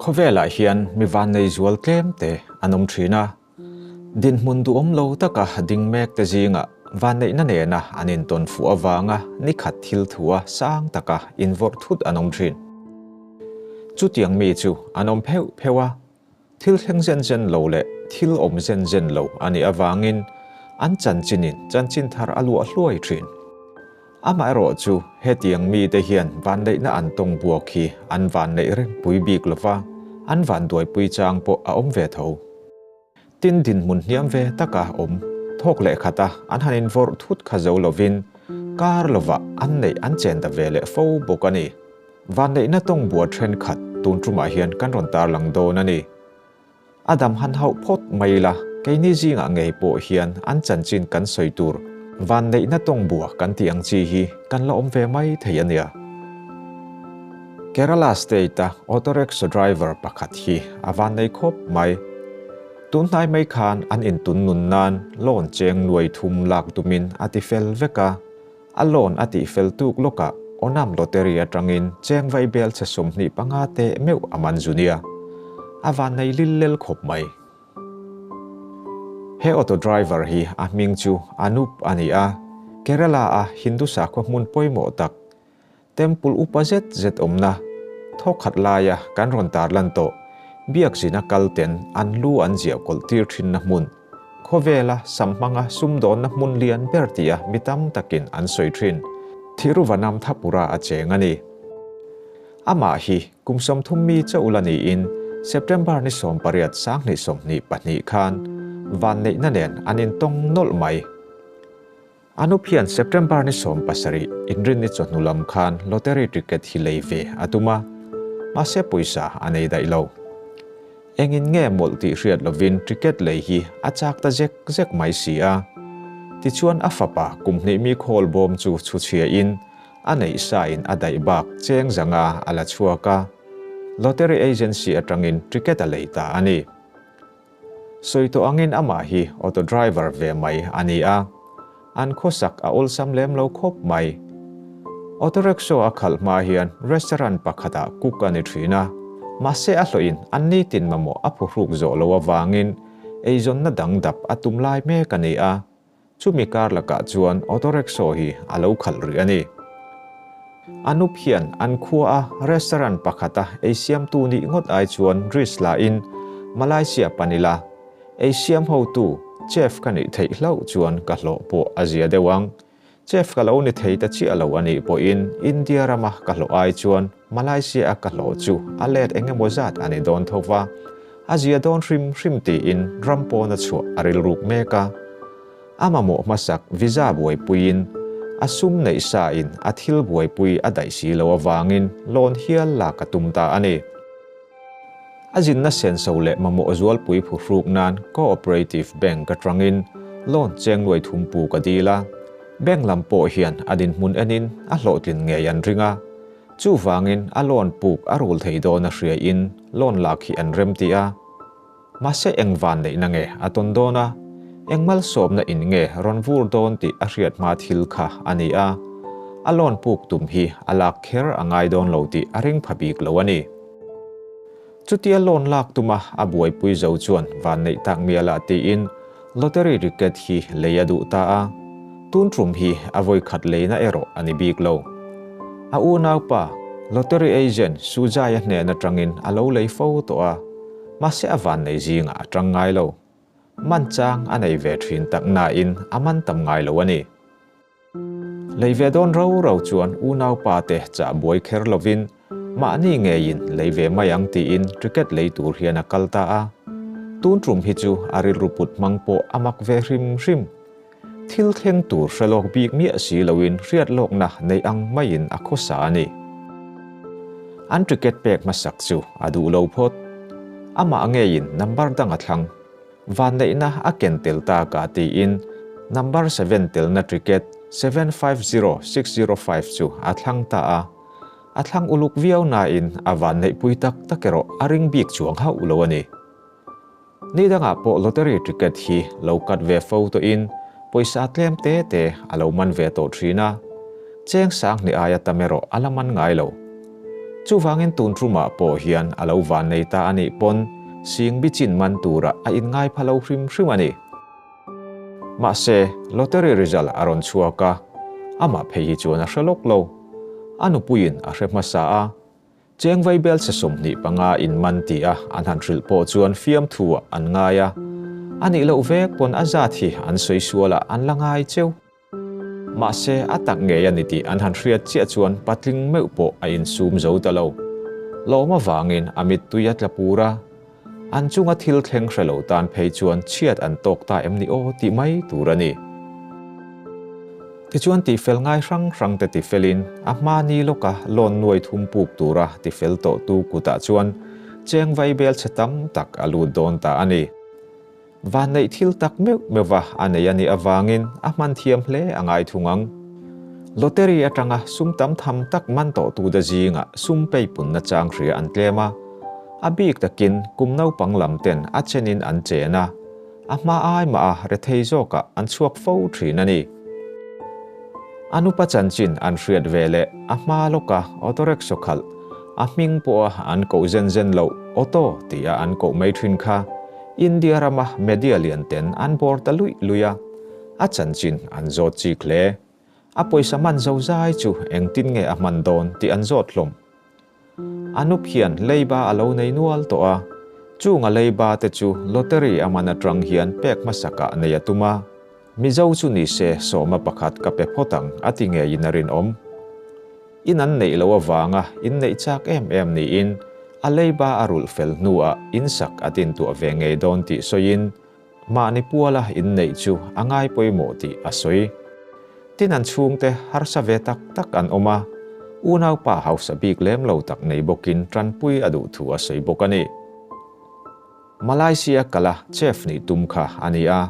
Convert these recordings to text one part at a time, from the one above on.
Khawvelah hian mi vannei zual tlem te an awm thin a, dinhmun duhawm lo taka ding mek te zingah vanneihna nena an intawn fuh avanga nikhat thil thua sang taka invawrh thut an awm thin. Chutiang mi chu an awm pheuh pheuh a, Thil thleng zen zen lo leh thil awm zen zen lo a nih avangin an chanchinin chanchin thar a luah hluai thin. Amaherawh chu hetiang mite hian vanneihna an tawng buak hi an vanneih reng pui bik lo va, an vanduaipui chang pawh a awm ve tho. Tin dinhmun hniam ve taka awm thawk leh khata an han invawrh thut kha zo lovin kar lovah an neih an chen ta ve leh fo bawk a ni. Vanneihna tawng bua thenkhat tun tumah hian kan rawn tarlang dawn a ni. A dam han hauh phawt mai ila, keini zingah ngei pawh hian an chanchin kan sawi tur vanneihna tawng bua kan tih ang chi hi kan la awm ve mai thei a nia. Kerala state-a auto rickshaw driver pakhat hi a vannei khawp mai. Tun hnai mai khan an intun nun nan loan cheng nuai thum lak tumin a ti fel vek a. A loan a tih fel tuk lawkah Onam Lottery atangin cheng vai bel chhe 25 teh meuh a man zu nia. A vannei lil lel khawp mai. He auto driver hi a hming chu Anup a ni a, Kerala a Hindu sakhua hmun pawimawh tak, Temple upa zet zet awmna, thawkhat laia kan rawn tarlan tawh biakzina kal ten an lu an ziah kawlh tir thinna hmun, Khawvela sam hmanga sumdawnna hmun lian ber tia mi tam takin an sawi thin, Thiruvananthapuram a cheng a ni. Amah hi kum 30 mi chauh la niin September ni 18 2022 khan vanneihna nen an intawng nawlh mai. Anup hian September ni 17 inrinni chawhnu lam khan lottery ticket hi lei ve a tum a, mahse pawisa a nei daih lo. Engin nge mawlh tih hriat lovin ticket lei hi a chak ta zek zek mai si a. Tichuan a fapa kum hnih mi khawl bawm chu chhuchhiain a neih sain a daih bak cheng zanga a la chhuak a, lottery agency atangin ticket a lei ta a ni. Sawi tawh angin amah hi auto driver ve mai a ni a, an khawsak a awlsam lem lo khawp mai. Auto rickshaw a khalh hma hian restaurant pakhatah cook a ni thin a, mahse a hlawhin an nitin mamawh a phuhruk zawh loh avangin eizawnna dang dap a tum lai mek a ni a, chumi kar lakah chuan auto rickshaw hi a lo khalh rih a ni. Anup hian an khua a restaurant pakhata ei siamtu nih ngawt ai chuan risk la in Malaysia pan ila, ei siam hotu chef ka nih theih hlauh chuan ka hlawh pawh a zia deuh ang. Chef ka lo ni thei ta chiah lo a nih pawhin India rama ka hlawh ai chuan Malaysia a ka hlawh chu a let eng emaw zat a ni dawn tho va, a zia dawn hrim hrim tiin ram pawna chhuah a rilruk mek a. A mamawh hmasak visa buaipuiin a sum neih sain a thil buaipui a daih si lo avangin loan hial lak a tum ta a ni. A zinna senso leh mamawh zualpui phuhruk nan Cooperative Bank atangin loan cheng nuai thum pu ka dil a, bank lam pawh hian a dinhmun enin a hlawhtlin ngei an ring a, chuvangin a loan puk a rul thei dawn a hriain loan lak hi an remti a. Mahse eng van neihna nge a tawn dawn a, eng malsawmna in nge rawn vur dawn tih a hriat hma thil kha a ni a, a loan puk tum hi a lak kher a ngai dawn lo tih a ring pha bik lo a ni. Chutia loan lak tuma a buaipui zo chuan van neih tak mialah tiin lottery ticket hi lei a duh ta a, tun tum hi a vawikhat leina erawh a ni bik lo. A unaupa lottery agent Sujaya hnen atangin a lo lei fo tawh a. Mahse a van nei zingah a tang ngai lo. Man chang a nei ve thin tak nain a man tam ngai lo a ni. Lei ve dawn ro ro chuan unaupa te chah buai kher lovin mahni ngeiin lei ve mai ang tiin ticket lei tur hian a kal ta a. Tun tum hi chu a rilru put hmang pawh a mak ve hrim hrim. Thil thleng tur hre lawk bik miah si loin hriat lawkna nei ang maiin a khawsa a ni. An ticket pek hmasak chu a duh lo phawt. Amah ngeiin number dang a thlang. Vanneihna a ken tel ta ka tiin number seven telna ticket 750605 chu a thlang ta a. A thlang uluk viau nain a vanneihpui tak tak erawh a ring bik chuang hauh lo a ni. Ni dangah pawh lottery ticket hi lo cut ve fo tawhin pawisa tlem te te a lo man ve tawh thin a, cheng sang hnih aia tam erawh a la man ngai lo. Chuvangin tun tumah pawh hian a lo vannei ta a nih pawn sing bi chin man turah a inngai pha lo hrim hrim a ni. Mahse, lottery result a rawn chhuak a, amah phei hi chuan a hre lawk lo. A nupuiin a hre hmasa a, Cheng vaibel chhe 25 in man ti a an han hrilh pawh chuan fiamthu ah an ngai a, a nih loh vek pawn a zat hi an sawi sual ah an la ngai cheu. Mahse a tak ngei a ni tih an han hriat chiah chuan patling meuh pawh a insum zo ta lo. Lawm avangin a mittui a tla pur a, an chunga thil thleng hre lo tan phei chuan chhiat an tawk ta em ni aw tih mai tur a ni. Tichuan tihfel ngai hrang hrang te tifelin a hma ni lawka loan nuai thum puk tura tifel tawhtu kutah chuan cheng vaibel chhe tam tak a lut dawn ta a ni. Vanneih thil tak meuh meuhva a nei a nih avangin a hman thiam hle a ngai thung ang. Lottery atanga sum tam tham tak man tawhtute zingah sum peipunna chang hria an tlem a, a bik takin kum naupang lam ten a chenin an chen a, A hma ai mah a rethei zawkah an chhuak fo thin a ni. A nupa chanchin an hriat ve leh a hma lawka auto rickshaw khalh, a hming pawha an koh zen zen loh auto tia an koh mai thin kha India rama media lian ten an bawr ta luih luih a, a chanchin an zawt chik hle. A pawisa hman zo zai chu engtin nge a hman dawn tih an zawt hlawm. A nup hian leiba a lo nei nual tawh a, chung a leiba te chu lottery a man atang hian pek hmasakah nei a tum a, Mizo chu ni se sawma pakhat ka pe phawt ang a ti ngeiin a rinawm. In an neih loh avanga inneih chak em em niin a leiba a rulh fel hnuah insak a tintuah ve ngei dawn tih sawiin Mahni puala inneih chu a ngai pawimawh tih a sawi. Tin an chhungte harsa ve tak tak an awm a, unaupa hausa bik lem lo tak nei bawkin tanpui a duh thu a sawi bawk a ni. Malaysia kala chef nih tum kha a ni a,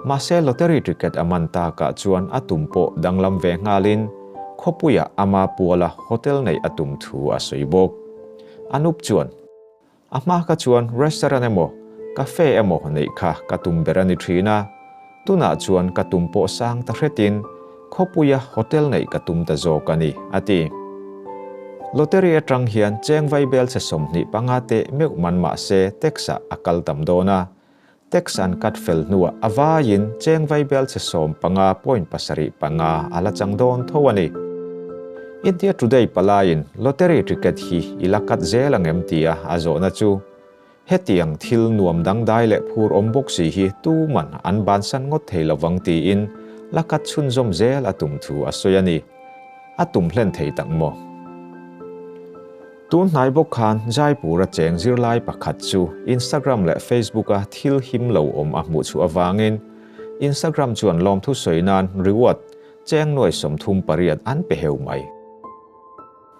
mahse lottery ticket a man takah chuan a tum pawh danglam ve nghalin khawpuiah ama puala hotel neih a tum thu a sawi bawk. Anup chuan. A hma kha chuan restaurant emaw, cafe emaw neih kha ka tum ber a ni thin a, tunah chuan ka tum pawh sang ta hretin khawpuia hotel neih ka tum ta zawk a ni, a ti. Lottery atang hian cheng vaibel chhe 25 teh meuh man mah se tax-ah a kal tam dawn a, tax an cut fel hnuah a vaiin cheng vaibel chhe sawm panga point pasarih panga a la chang dawn tho a ni. India Today palaiin lottery ticket hi i la cut zel ang em tia a zawhna chu hetiang thil nuam dangdai leh phur awm bawk si hi tuman an bansan ngawt thei lovang tiin la cut chhunzawm zel a tum thu a sawi a ni. A tum hlen thei tak maw? Tun hnai bawk khan Jaipur-a cheng zirlai pakhat chu Instagram leh Facebook-a thil him lo awm a hmuh chhuah avangin Instagram chuan lawmthu sawi nan reward cheng nuai 38 an pe heu mai.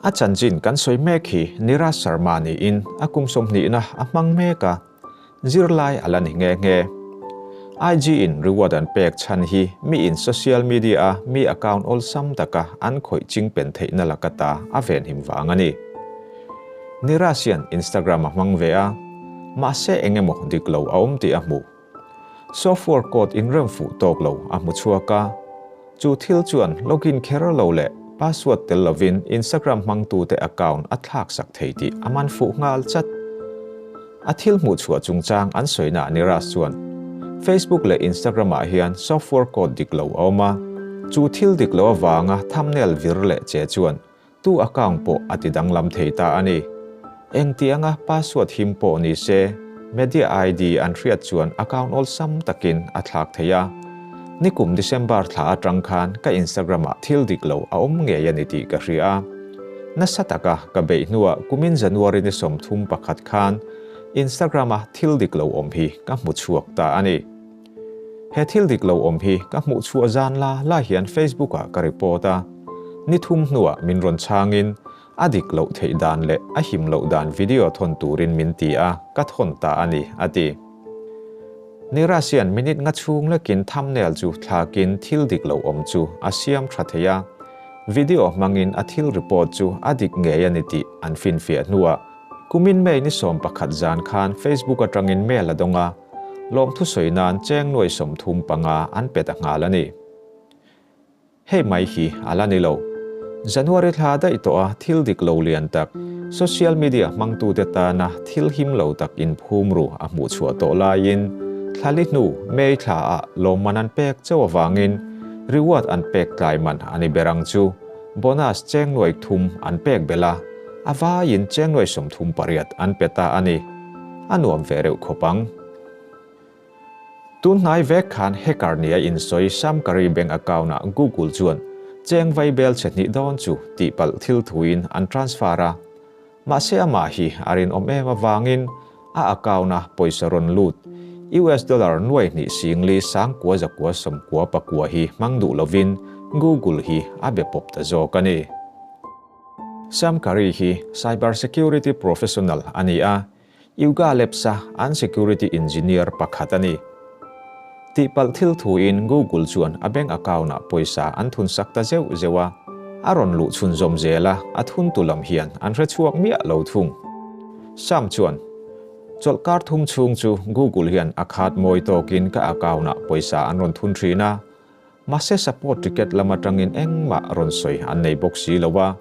A chanchin kan sawi mek hi Niraj Sharma niin a kum 20na a hmang mek a. Zirlai a la ni nghe nghe. IG in reward an pek chhan hi mi in social media a mi account awlsam taka an khawih ching pen theihna laka ta a venhim vang a ni. Niraj hian Instagram a hmang ve a, mahse eng emaw dik lo a awm tih a hmu. Software code inrem fuh tawk lo a hmu chhuak a, chu thil chuan login kher lo leh password tel lovin Instagram hmangtute account a thlaksak thei tih a man fuh nghal chat. A thil hmuh chhuah chungchang an sawina Niraj chuan, Facebook leh Instagram-ah hian software code dik lo a awm a, chu thil dik lo avanga thumbnail vir leh che chuan tu account pawh a ti danglam thei ta a ni. Engtianga password him pawh ni se, media ID an hriat chuan account awlsam takin a thlak thei a. Nikum December thla atang khan ka Instagram-ah thil dik lo a awm ngei a ni tih ka hria a. Nasa taka ka beih hnuah kumin January ni 31 khan Instagram-a thil dik lo awm hi ka hmu chhuak ta a ni. He thil dik lo awm hi ka hmuh chhuah zan la la hian Facebook-ah ka report a, ni thum hnuah min rawn chhangin a dik loh theih dan leh a him loh dan video thawn turin min ti a, ka thawn ta a ni, a ti. Niraj hian minute nga chhung lekin thumbnail chu thlakin thil dik lo awm chu a siam tha thei a, video hmangin a thil report chu a dik ngei a ni tih an finfiah hnuah kumin May ni 11 zan khan Facebook atangin mail a dawng a, lawmthu sawi nan cheng nuai 35 an pe ta nghal a ni. Hei mai hi a la ni lo. January thla daih tawh a thil dik lo lian tak, social media hmangtute tana thil him lo tak inphum ru a hmuh chhuah tawh laiin thla li hnu May thla ah lawmman an pek chauh avangin reward an pek tlai man a ni ber ang chu. Bonus cheng nuai thum an pek belh a, a vaiin cheng nuai 38 an pe ta a ni. A nuam ve reuh khawp ang. Tun hnai vek khan hacker nia insawi Sam Curry bank account-ah Google chuan cheng vai bel chhe hnih dawn chu tihpalh thil thuin an transfer a. Mahse amah hi a rinawm em avangin a account-a pawisa rawn lut US dollar nuai hnih singli sangkua zakua sawmkua pakua hi hmang duh lovin Google hi a be pawp ta zawk a ni. Sam Curry hi cyber security professional a ni a, Yuga Labs-a an security engineer pakhat a ni. Tihpalh thil thuin Google chuan a bank account-ah pawisa an thunsak ta zeuh zeuh a, a rawn luh chhunzawm zel a, a thuntu lam hian an hre chhuak miah lo thung. Sam chuan, Chawlhkar thum chhung chu Google hian a khat mawi tawkin ka account-ah pawisa an rawn thun thin a, mahse support ticket lam atangin engmah rawn sawi an nei bawk si lo a,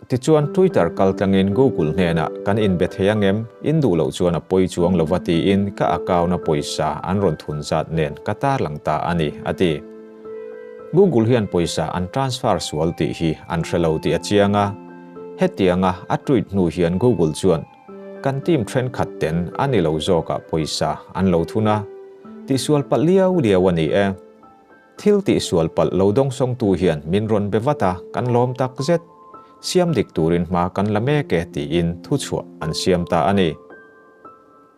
Tichuan Twitter kal tlangin Google hnenah kan inbe thei ang em? In duh loh chuan a pawi chuang lova tiin ka account-a pawisa an rawn thun zat nen ka tarlang ta a ni, a ti. Google hian pawisa an transfer sual tih hi an hre lo tih a chiang a. Hetianga a tweet hnu hian Google chuan kan team thenkhat ten a ni lo zawkah pawisa an lo thun a, tihsual palh liau liau a ni e. Thil tihsual palh lo dawngsawngtu hian min rawn be vat a, kan lawm tak zet. Siam dik turin hma kan la mek e tiin thuchhuah an siam ta a ni.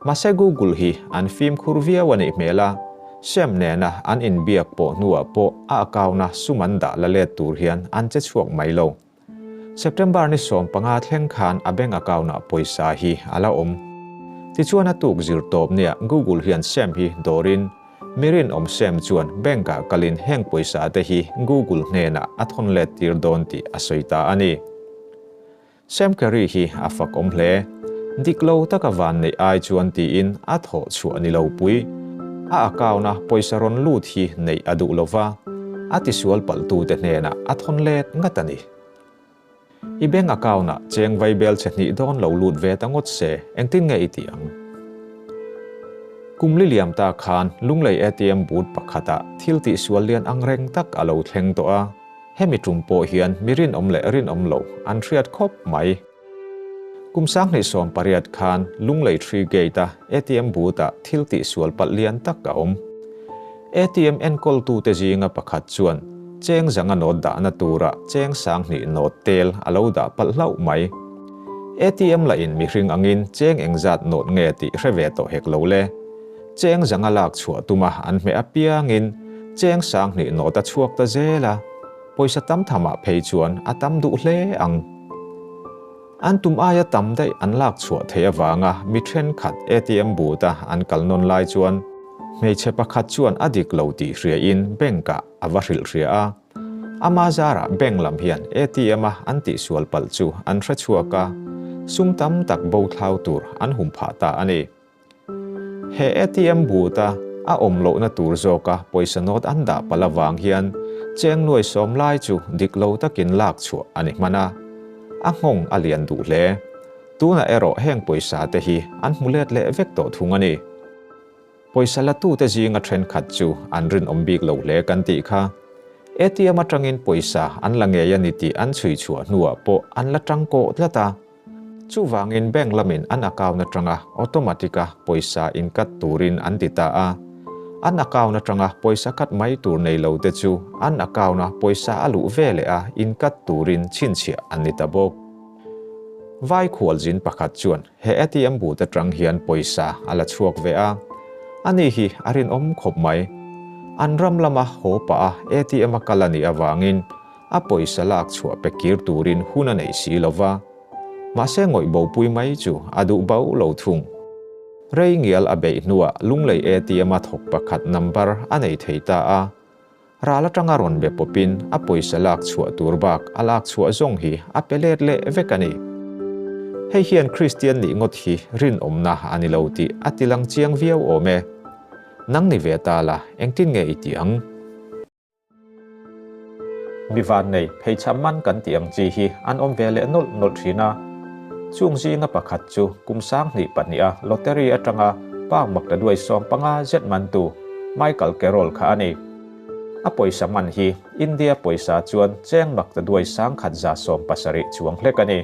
Mahse Google hi an fimkhur viau a nih hmel a, Sam nena an inbiak pawh hnuah pawh a account-a sum an dah la let tur hian an che chhuak mai lo. September ni 15 thleng khan a bank account-ah pawisa hi a la awm. Tichuan a tuk zir tawp nia Google hian Sam hi dawrin mi rinawm Sam chuan bank-ah kalin heng pawisa te hi Google hnenah a thawn let tir dawn tih a sawi ta a ni. Sam Curry hi a fak awm hle. Dik lo taka van neih ai chuan tiin a thawh chhuah ni lo pui. A account-a pawisa rawn lut hi neih a duh lova, a tisual palhtute hnenah a thawn let ngat a ni. I bank account-ah cheng vaibel chhe hnih dawn lo lut ve ta ngawt se, engtin nge i tih ang? Kum li liam ta khan Lunglei ATM booth pakhatah thil tihsual lian ang reng tak a lo thleng tawh a, hemi tum pawh hian mi rinawm leh rinawm lo an hriat khawp mai. Kum 2018 khan Lunglei Tree Gate-a ATM booth-ah thil tihsual palh lian tak a awm. ATM enkawltute zinga pakhat chuan cheng zanga note dahna tura cheng 2000 note tel a lo dah palh hlauh mai. ATM lahin mihring angin cheng engzat note nge tih hre ve tawh hek lo le. Cheng zanga lak chhuah tuma an hmeh apiangin cheng 2000 note a chhuak ta zel a. Pawisa tam thamah phei chuan a tam duh hle ang. An tum aia tam daih an lak chhuah theih avanga mi thenkhat ATM booth-a an kal nawn lai chuan hmeichhe pakhat chuan a dik lo tih hriain bank-ah a va hrilh hria a. Ama zarah bank lam hian ATM-a an tihsual palh chu an hre chhuak a, sum tam tak bo thlau tur an hum phah ta a ni. He ATM booth-a a awm lohna tur zawka pawisa note an dah palh avang hian cheng nuai sawm lai chu dik lo takin lak chhuah a ni hman a, a nghawng a lian duh hle. Tunah erawh heng pawisa te hi an hmu let leh vek tawh thung a ni. Pawisa latute zinga thenkhat chu an rinawm bik lo hle kan tih kha. ATM atangin pawisa an la ngei a ni tih an chhui chhuah hnuah pawh an la tangkawh tlat a. Chuvangin bank lamin an account atanga automatic-a pawisa incut turin an ti ta a. An account atanga pawisa cut mai tur nei lo te chu an account-a pawisa a luh ve leh a incut turin chhinchhiah an ni ta bawk. Vai khualzin pakhat chuan he ATM booth atang hian pawisa a la chhuak ve a. Ani hi a rinawm khawp mai. An ram lama haw pah a ATM-a kal a nih avangin A pawisa lak chhuah pe kir turin hun a nei si lo va, mahse ngawih bopui mai chu a duh bauh lo thung. Rei ngial a beih hnuah Lunglei ATM-a thawk pakhat number a nei thei ta a. Ral atanga rawn be pawpin a pawisa lak chhuah tur bak a lak chhuah zawng hi a pe let leh vek a ni. Hei hian Kristian nih ngawt hi rinawmna a ni lo tih a tilang chiang viau awm e. Nang ni ve ta la, engtin nge i tih ang? Mi vannei pheichham man kan tih ang chi hi an awm ve leh nawlh nawlh thin a. Chung zinga pakhat chu kum 2002 a lottery atanga pa maktaduai 15 zet mantu Michael Carroll kha a ni. A pawisa man hi India pawisa chuan cheng maktaduai 1170 chuang hlek a ni.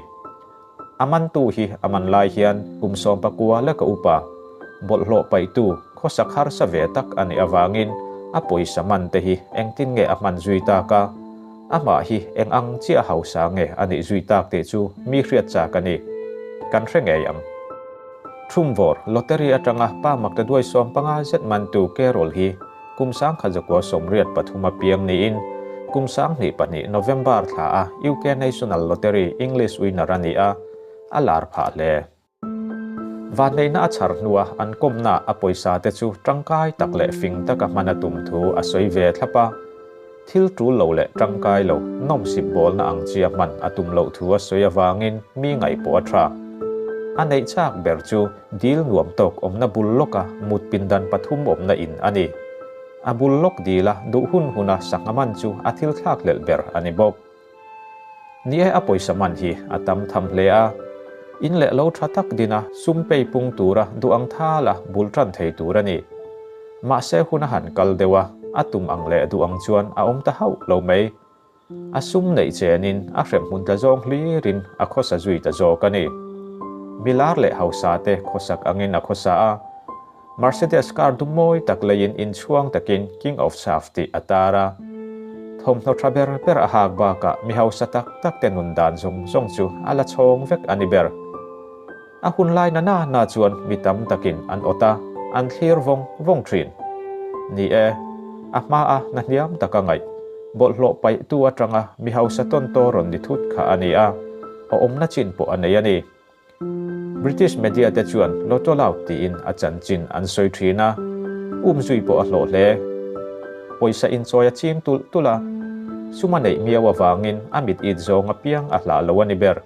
A mantu hi a man lai hian kum 19 leka upa, bawlhhlawh paihtu khawsak harsa ve tak a nih avangin a pawisa man te hi engtin nge a hman zui tak a, amah hi eng ang chiah hausa nge a nih zui tak tih chu mi hriat chak a ni. Kan hre ngei ang. Thumvawr lottery atanga pa maktaduai 15 zet mantu Carol hi kum 1983 a piang niin kum 2002 November thla a UK National Lottery English winner a ni a, a lar phah hle. Vanneihna a chhar hnua an kawmna a pawisa te chu tangkai tak leh fing taka hman a tum thu a sawi ve thlap a. Thil tul lo leh tangkai lo nawmsip bawlna ang chia hman a tum loh thu a sawi avangin mi ngaih pawh a tha. A neih chak ber chu dil nuam tawk awmna bul lawka mut pindan pathum awmna in a ni. A bul lawk dila duh hun huna sangha man chu a thil thlak hlelh ber a ni bawk. Ni e, a pawisa man hi a tam tham hle a. In leh lo tha tak dina sum pei pung tura duh ang thala bul tan thei tur a ni. Mahse hun a han kal deuh a, a tum ang leh duh ang chuan a awm ta hauh lo mai. A sum neih chenin a hrem hmun tla zawng hlirin a khawsa zui ta zawk a ni. Milar leh hausa te khawsak angin a khawsa a. Mercedes car dum mawi tak leiin inchhuang takin King of South tih a tar a. Thawmhnaw tha ber ber a hak bakah mi hausa tak tak te nun dan zawng zawng chu a la chhawng vek a ni ber. A hun lai na na na chuan mi tam takin an awt a, an thlir vawng vawng thin. Ni e, a hma a na hniam taka ngaih, bawlhhlawh paihtu atanga mi hausa tawn taw rawn ni thut kha a ni a, a awmna chin pawh a nei a ni. British media te chuan Lotto Loud tiin a chanchin an sawi thin a, umzui pawh a hlawh hle. Pawisa inchawi a ching tulh tulh a, sum a neih miau avangin a mit it zawng apiang a hlah lo a ni ber.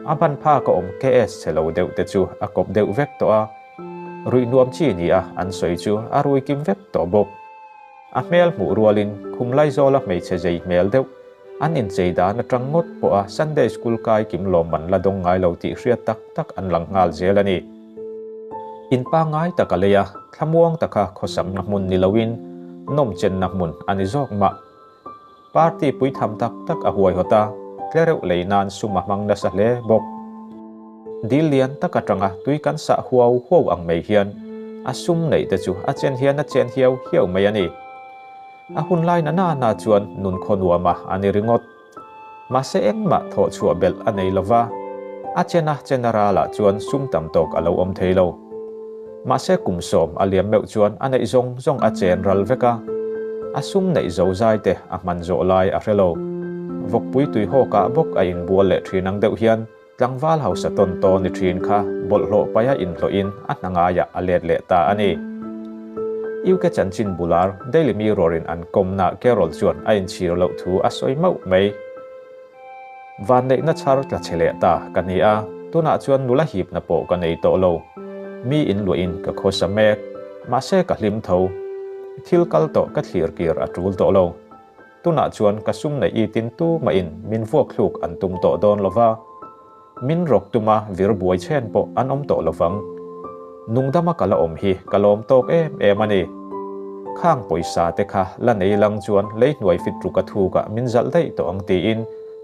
A ban phak a awm KS chhe lo deuh te chu a kawp deuh vek tawh a, ruih nuam chi ni a an sawi chu a rui kim vek tawh bawk. A hmel hmuh rualin khum Laizawla hmeichhe zei hmel deuh an inchei dan atang ngawt pawh a Sunday school kai kim lawmman la dawng ngai lo tih hriat tak tak an lang nghal zel a ni. In pangngai tak a lei a, thlamuang taka khawsakna hmun ni loin nawmchenna hmun a ni zawk mah. Party puitham tak tak a huaihawt a, tlereuh lei nan sum a hmang nasa hle bawk. Dil lian tak atanga tui kan sah huau huau ang mai hian a sum neih te chu a chen hian a chen hiau hiau mai a ni. A hun lai na na na chuan nun khaw nuam a a ni ringawt. Mahse engmah thawh chhuah belh a nei lova, a chena chena ralah chuan sum tam tawk a lo awm thei lo. Mahse kum 10 a liam meuh chuan a neih zawng zawng a chen ral vek a, a sum neih zo zai te a hman zawh lai a hre lo. Vawkpui tui hawkah bawk a inbual leh thin ang deuh hian tlangval hausa tawn tawn ni thin kha bawlhhlawh paia inhlawhin a hna ngaiah a let leh ta a ni. UK chanchin bular Daily Mirror-in an kawmna Carroll chuan a inchhir loh thu a sawi mauh mai. Vanneihna chhar tla chhe leh ta ka ni a, tunah chuan nula hipna pawh ka nei tawh lo. Mi inluahin ka khawsa mek, mahse ka hlim tho. Thil kal tawh ka thlir kir a tul tawh lo. Tunah chuan ka sum neih itin tu mahin min vuak thluk an tum tawh dawn lova, min rawk tuma vir buai chen pawh an awm tawh lovang. Nungdama ka la awm hi ka lawm tawk em em a ni. Khang pawisa te kha la nei lang chuan lei hnuai fit ruk a thukah min zalh daih tawh ang tiin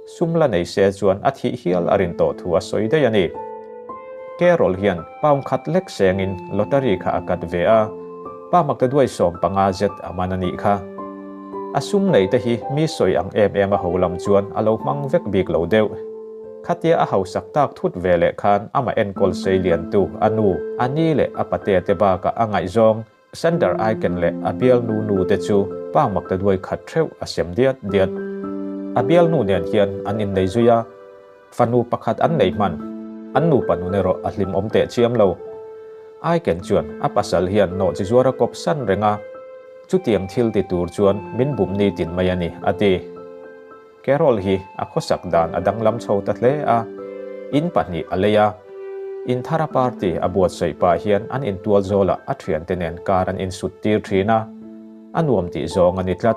sum la nei se chuan a thih hial a rin tawh thu a sawi daih a ni. Carol hian pound khat lek sengin lottery kha a cut ve a, pa maktaduai 15 zet a man a nih kha. A sum nei te hi mi sawi ang em em a ho lam chuan a lo hmang vek bik lo deuh. Khatia a hausak tak thut ve leh khan amah enkawl sei liantu a nu, a ni leh a pate te bakah a ngaihzawng Sander Aiken leh a bialnu nu te chu pa maktaduai khat theuh a sem diat diat. A bialnu nen hian an innei zui a, fanu pakhat an nei hman. An nupa nun erawh a hlim awm teh chiam lo. Aiken chuan a pasal hian nawh chi zuar a kawp san reng a, chutiang thil ti tur chuan min bum ni tin mai a ni, a ti. Carol hi a khawsak dan a danglam chho ta hle a, in pahnih a lei a. In thara party a buatsaih pah hian an intual zawlah a thiante nen kar an insut tir thin a, a nuam tih zawng a ni tlat.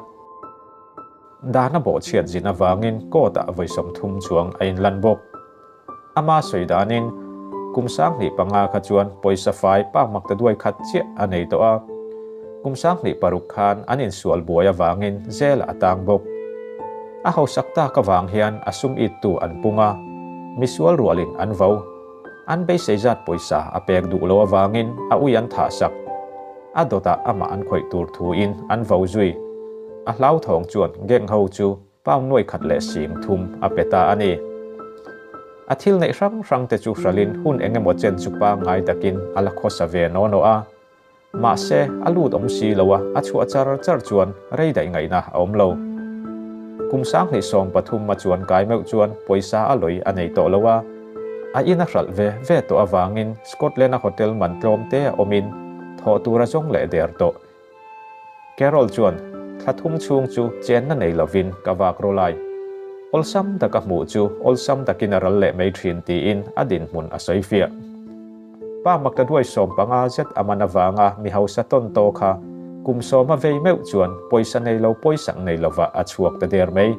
Dan a bawhchhiat zin avangin court-ah vawi 30 chuang a inlan bawk. Ama sawi danin, kum 2005 kha chuan pawisa fai pound maktaduai khat chiah a nei tawh a. Kum 2006 khan an insual buai avangin jail a tang bawk. A hausak tak avang hian a sum ittu an pung a, misual rualin an vo. An beisei zat pawisa a pek duh lo avangin a ui an thahsak. A dawtah amah an khawih tur thuin an vo zui. A hlauthawng chuan gang ho chu pound nuai khat leh 3000 a pe ta a ni. A thil neih hrang hrang te chu hralin hun eng emaw chen chu pangngai takin a la khawsa ve naw naw a. Mahse, a lut awm si lo a, a chhuah char char chuan rei daih ngaihna a awm lo. Kum 2013 a chuan kai meuh chuan pawisa a lawi a nei tawh lo a. A in a hralh ve ve tawh avangin Scotland-a hotel man tlawm te a awmin thawh tur a zawng leh der tawh. Carol chuan, Thla thum chhung chu chenna nei lovin ka vak rawh lai. Awlsam taka hmuh chu awlsam takin a ral leh mai thin tiin a dinhmun a sawi fiah. Pa maktaduai 15 zet a man avanga mi hausa tawn taw kha kum 10 a vei meuh chuan pawisa nei lo pawisak nei lova a chhuak ta der mai.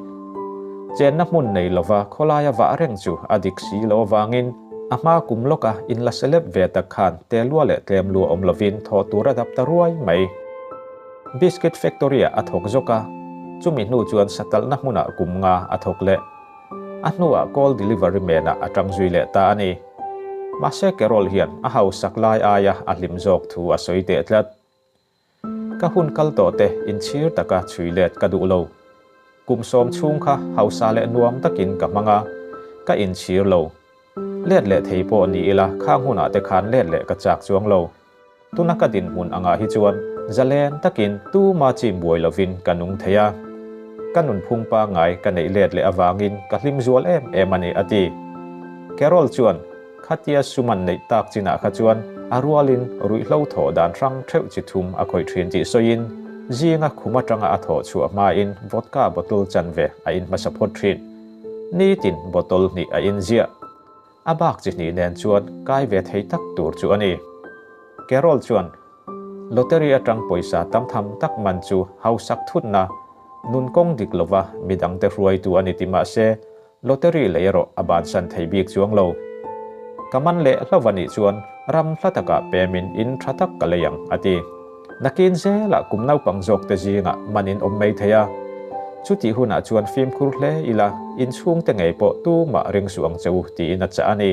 Chenna hmun nei lova khawlaia vah reng chu a dik si lo avangin a hma kum lawka in la celeb ve tak khan te lua leh tlem lua awm lovin thawh tur a dap ta ruai mai. Biscuit factory-ah a thawk zawk a, chumi hnu chuan satalhna hmunah kum nga a thawk leh. A hnuah call delivery man-ah a tang zui leh ta a ni. Mahse Carol hian a hausak lai aia a hlim zawk thu a sawi teh tlat. Ka hun kal tawh te inchhir taka chhui let ka duh lo. Kum 10 chhung kha hausa leh nuam takin ka hmang a, ka inchhir lo. Let leh thei pawh ni ila khang hunah te khan let leh ka chak chuang lo. Tuna ka dinhmun angah hi chuan zalen takin tuma chim buai lovin ka nung thei a. Ka nunphung pangngai ka neih let leh avangin ka hlim zual em em a ni, a ti. Carol chuan khatia suman neih tak chinah kha chuan a rualin ruihhlo thawh dan hrang theuh chi thum a khawih thin tih sawiin zinga khum atanga a thawh chhuah hmain vodka bottle chanve a in hmasa phawt thin. Nitin bottle hnih a in ziah. A bak chi hnih nen chuan kai ve thei tak tur chu a ni. Carol chuan lottery atang pawisa tam tham tak man chu hausak thutna nun kawng dik lova midangte hruaitu a ni ti mahse lottery lei erawh a bansan thei bik chuang lo. Ka man leh hlauh a nih chuan ram hla takah pemin in tha tak ka lei ang, a ti. Nakin zelah kum naupang zawk te zingah manin awm mai thei a. Chutih hunah chuan fimkhur hle ila, inchhungte ngei pawh tumah ring suh ang che u, tiin a chah a ni.